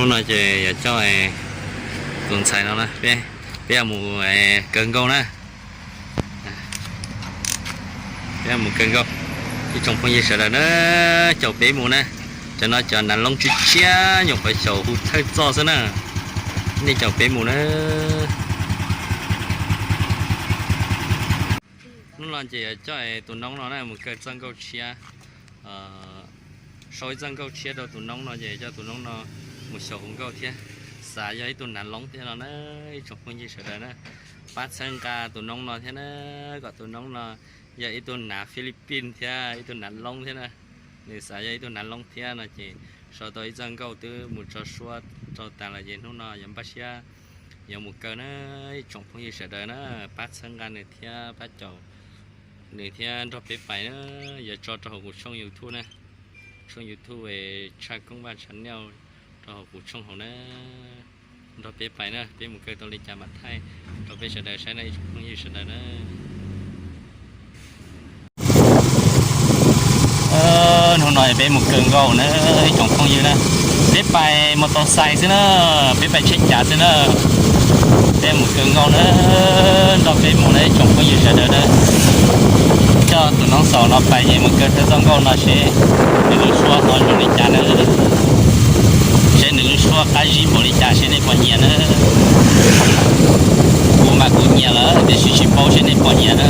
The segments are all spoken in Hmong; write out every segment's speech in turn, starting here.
No ces yog coj tus ntxhais no na, peb, peb mus kaw nkauj na. Peb mus kaw nkauj. Ib tsoom phooj ywg sawv daws na, caum peb mus na. Cov no cov nav loob tshiab tshiab nyuam qhuav xyaum hu thawj txoj xwb na. Nej caum peb mus na. Hnub no ces yuav coj tus noob no na mus kaw txoj nkauj tshiab, sau ib txoj nkauj tshiab rau tus noob no ces coj tus noob no mus xyaum hu nkauj thiab. Xav yog ib tug nav loob thiab no na, ib tsoom phooj ywg sawv daws na, pab txhawb nqa tus noob no thiab na, kom tus noob no yog ib tug nav Philippines thiab ib tug nav loob thiab na. Nws xav yog ib tug nav loob thiab no ces sau tau ib txoj nkauj twb mus tso suab rau tas lawm ces hnub no yuav npaj siab yuav mus kaw na, ib tsoom phooj ywg sawv daws na, pab txhawb nqa nws thiab pab caum nws thiab nrog peb pais na, yuav tso rau hauv kuv tshooj YouTube na, tshooj YouTube Tshaj Koob Vaj Channel rau hauv kuv tshooj hauv na. Nrog peb pais na, peb mus kaw tau li cas mam thaij rau peb sawv daws saib na ib tsoom phooj ywg sawv daws na. Hnub no peb mus kaw nkauj na ib tsoom phooj ywg na, peb pais mus tau xais xwb na, peb pais tsheb cav xwb na. Peb mus kaw nkauj na, nrog peb mus na ib tsoom phooj ywg sawv daws na. Coj tus noob xaus no pais es mus kaw thawj txoj nkauj no seb nws lub suab hnov zoo li cas na, seb nws lub suab qab zib npaum li cas seb nej puas nyiam na. Kuv mas kuv nyiam lawm tiam sis tsis paub seb nej puas nyiam na.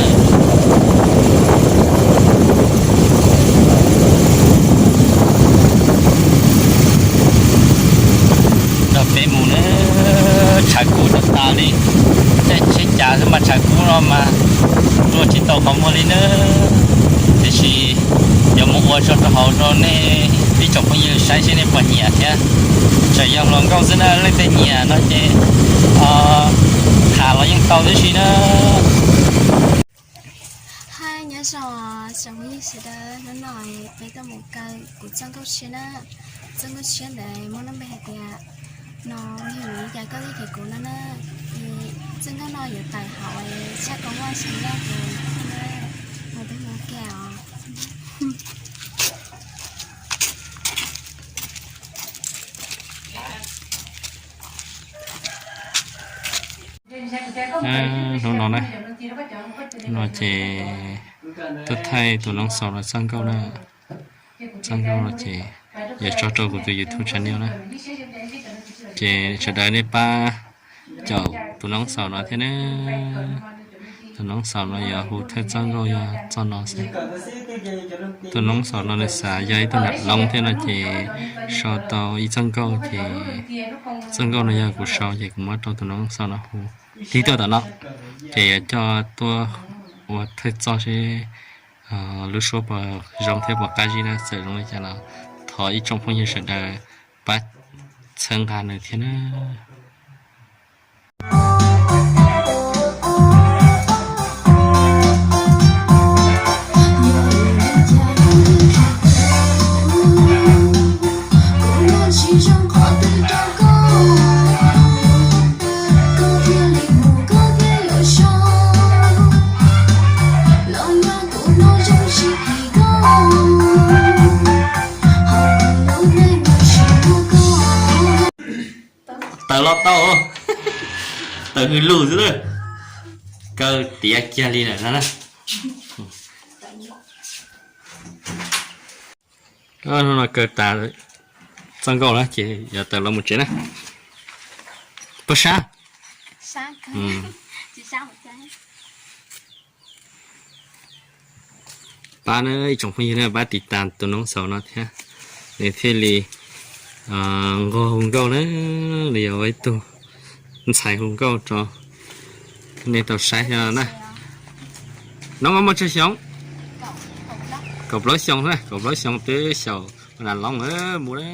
Nrog peb mus na, tshav kub tas tas li, caij tsheb cav xwb mas tshav kub no mas luaj tsis tau qhov muag li na. Tiam sis yuav mus ua tso rau hauv rau nej ib tsoom phooj ywg saib seb nej puas nyiam thiab. Tseem yog hluas nkauj xwb na, leej twg nyiam no ces tham los yeej tau tib si na. Hais nyob zoo tsoom phooj ywg sawv daws, hnub no peb tuaj mus kaw kuv txoj nkauj tshiab na. Txoj nkauj tshiab ntawd muaj lub npe hais tias no yog li cas koj thiaj kheev kuv no na. Txoj nkauj no yuav tawm hauv Tshaj Koob Vaj Channel na, mus twb mus kiag os. Hnub no na, no ces tuaj thaij tus noob xaus no txoj nkauj na. Txoj nkauj no ces yuav tso rau kuv tus YouTube channel na. Ces sawv daws nej pab caum tus noob xaus no thiab na. Tus noob xaus no yuav hu thawj txoj nkauj yog txoj no xwb. Tus noob xaus no nws xav yog ib tug nam loob thiab no ces sau tau ib txoj nkauj ces txoj nkauj no yog kuv sau ces kuv muab rau tus noob xaus no hu. Tib tuaj tom no ces yuav coj tuaj ua thawj txoj seb lub suab puas zoo thiab puas qab zib na. Txawm zoo li cas los thov ib tsoom phooj ywg sawv daws pab txhawb nqa nws thiab na. Tawm los tau, tawm hws lug xwb na. Kaw tiav kiag li lawm no na. Hnub no kaw tas txoj nkauj na ces yuav tawm los mus tsev na. Puas sab? Pab na ib tsoom phooj ywg na, pab tiv tas tus noob xaus no thiab, nws thiaj li nquag hu nkauj na, nws yog ua ib tug ntxhais hu nkauj rau nej tau saib thiab na. Noob muaj tsawg xyoo? Kaum plaub xyoo na, kaum plaub xyoo twb xyaum nas loob mus na.